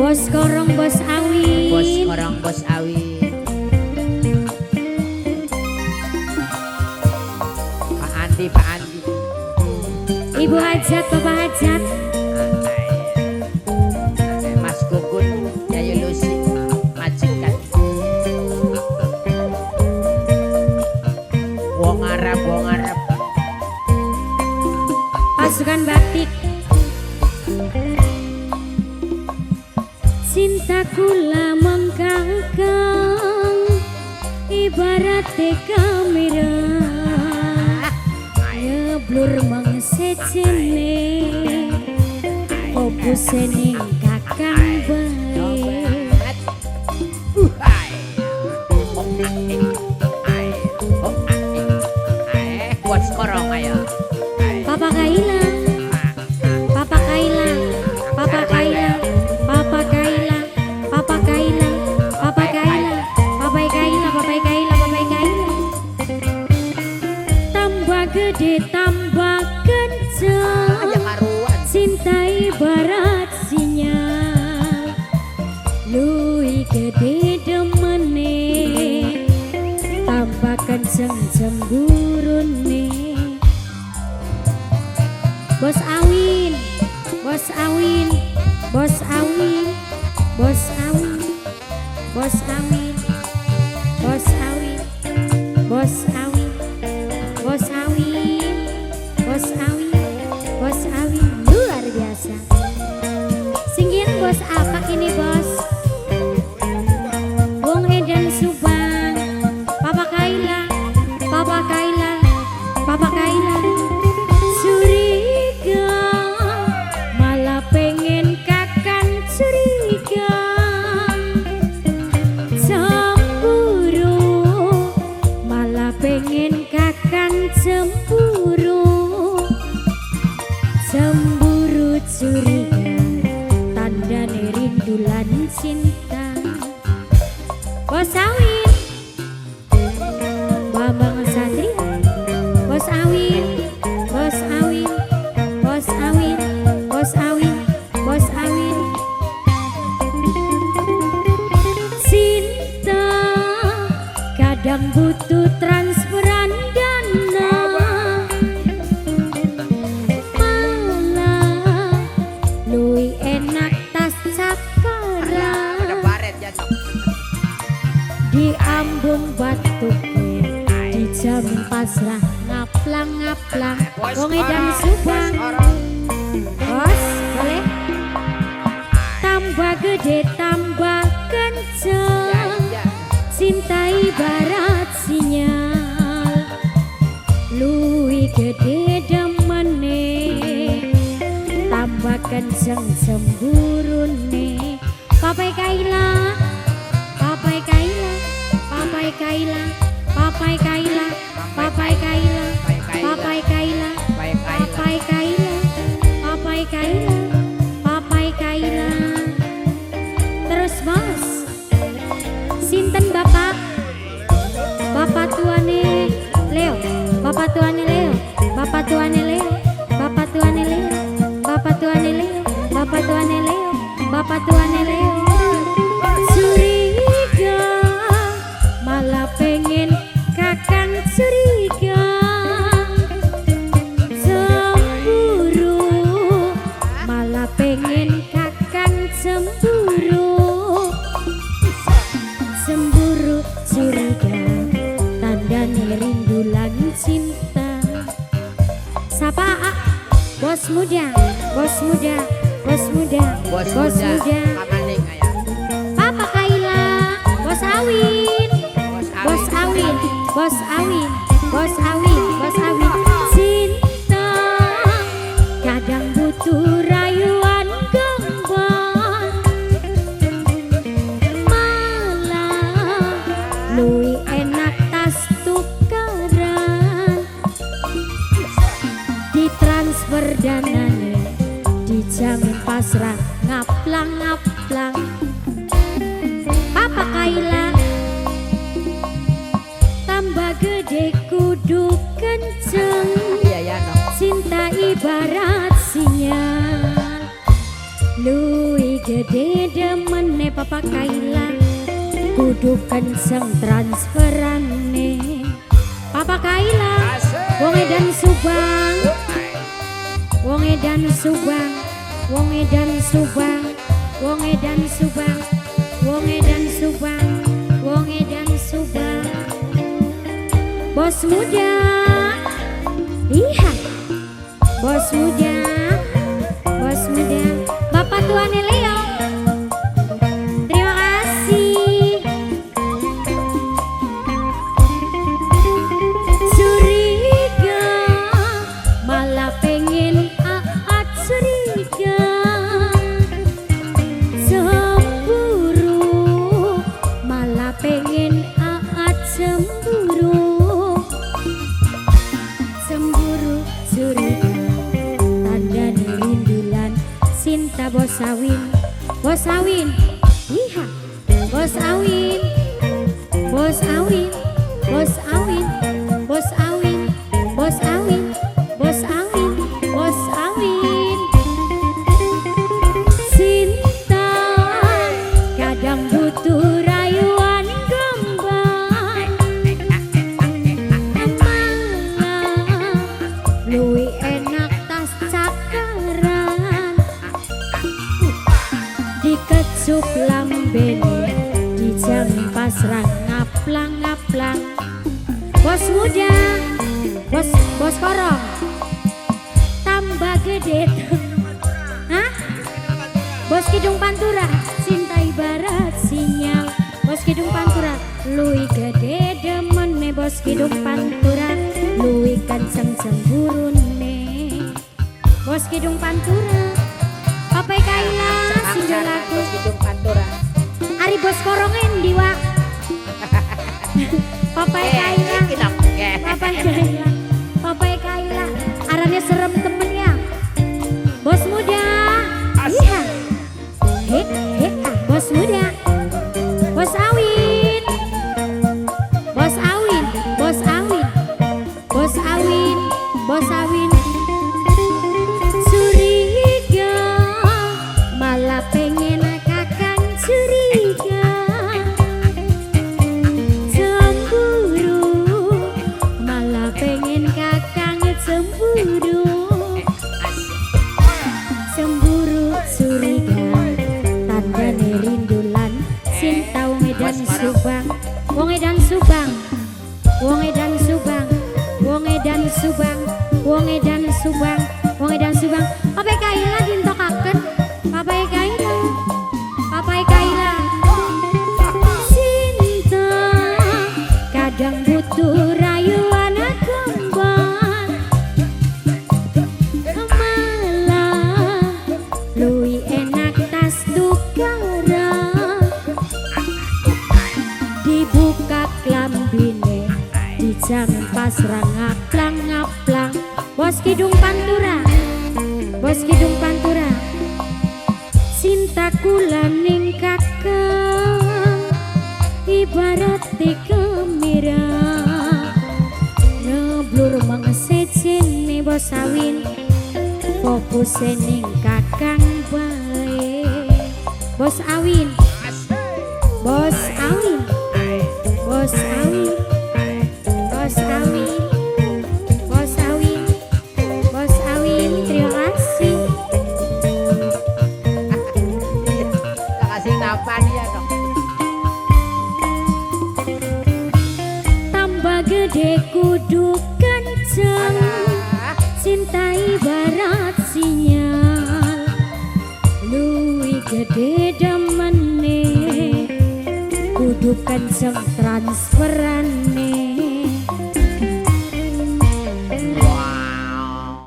Bos Korong, Bos Awin. Bos Korong, Bos Awin. Pak Andi, Pak Andi. Ibu Hajat, Bapak Hajat. Mas Gugun, Yayu Lusi, majikan. Wong Arab, wong Arab. Pasukan batik. Cintaku lamang kakang ibarat kamera ngeblur mang sejene fokus ning kakang bae. Papa Kaila, Papa Kaila, Papa Kaila, Papa Kaila, Papa Kaila, Papa Kaila, Papa Kaila, Papa Kaila, Papa Kaila. Tambah gede tambah kenceng, cinta ibarat sinyal, lui gede demene, tambah kenceng cemburune. Bos Awin, Bos Awin, Bos Awin, Bos Awin, Bos Awin, Bos Awin, Bos Awin, Bos Awin, Bos Awin, Bos Awin, luar biasa. Singgian bos apa ini bos? Wong Edan Subang, Papa Kaila, Papa Kaila, Papa Kaila. Curiga, malah pengen kakan curiga. Cemburu, malah pengen kakan cemburu. Cemburu curiga, tandane rindu lan cinta. Bos Awin, Bambang Satria, Bos Awin, Bos Awin, Bos Awin, Bos Awin, Bos Awin. Cinta kadang butuh transferan dana, malah lui enak tas cakara. Di ambung batuk dijamin pasrah ngaplang-ngaplang. Wong Edan Subang, bos boleh. Tambah gede tambah kenceng, cinta ibarat sinyal, lui gede demene, tambah kenceng cemburune. Papai Kaila, Papai Kaila, Papai Kaila, Papai Kaila, Papai Kaila, Papai Kaila, Papai Kaila, Papai Kaila, Papai Kaila. Terus bos, sinten bapak? Bapak tuane Leo, bapak tuane Leo, bapak tuane Leo, bapak tuane Leo, bapak tuane Leo, bapak tuane Leo, bapak tuane Leo. Curiga, malah pengen kakang curiga. Cemburu, malah pengen kakang cemburu. Cemburu curiga, tandane rindu lan cinta. Sapa ah? Bos muda, bos muda, bos muda, Bos bos muda, muda. Papa Kaila, Bos Awin, Bos Awin, Bos Awin, Bos Awin, Bos Awin. Cinta kadang butuh rayuan kembang, malah lui enak tas tukaran. Ditransfer danane, dijamin pasrah ngaplang-ngaplang. Papa Kaila, tambah gede kudu kenceng, Iya ya no. cinta ibarat sinyal, Luwih gede demene Papa Kaila, kudu kenceng transferane Papa Kaila. Wong Edan Subang, Wong Edan Subang, Wong Edan Subang, Wong Edan Subang, Wong Edan Subang, Wong Edan Subang. Bos muda, iya, bos muda, bos muda, Bapak Tuan Leo. Terima kasih. Curiga, malah pengen aat curiga. Cemburu, malah pengen aat cemburu. Cemburu curiga, tandane rindu lan cinta. Bos Awin, Bos Awin, iya, Bos Awin, Bos Awin, Bos Awin, Bos Awin, Bos Awin, Bos Awin, Bos Awin. Cinta kadang butuh rayuan kembang, malah luwih enak tas cakaran, dikecup lambene, dijamin pasrah ngaplang ngaplang. Bos muda, bos, bos korong, tambah gede. Hah? Bos Kidung Pantura, cinta ibarat sinyal. Bos Kidung Pantura, luwih gede demene Bos Kidung Pantura, luwih kenceng cemburune Bos Kidung Pantura. Papai Kaila sing lagu. Bos Kidung Pantura. Ari bos korong endi, Wak? Papai Kaila. Iki dong. Papai Kaila. Papai Kaila. Arane serem temen ya. Bos muda. Iya. He he ah, bos muda. Bos Awin. Bos Awin, Bos Awin. Bos Awin, Bos Awin. Curiga, malah pengen kakang curiga. Cemburu, malah pengen kakang cemburu. Cemburu curiga, tandane rindu lan cinta. Wong Edan Subang, Wong Edan Subang, Wong Edan Subang, Wong Edan Subang, Wong Edan Subang, Wong Edan Subang. Papai Kaila dintokaken. Papai Kaila, Papai Kaila. Cinta kadang butuh rayuan kembang, malah luwih enak tas tukaran, dibuka klambine, dijamin pasrah ngaplang ngaplang. Bos Kidung Pantura, Bos Kidung Pantura. Cinta kula ning kakang ibarat kemira ngeblur mang sejene. Bos Awin, fokus ning kakang bae. Bos Awin, Bos Awin, Bos Awin, Bos Awin, Bos Awin, Bos Awin, terima kasih. Tak kasih napan ya dong. Tambah gede kudu kenceng. Alah. Cinta ibarat sinyal, luwih gede demene, kudu kenceng transferane.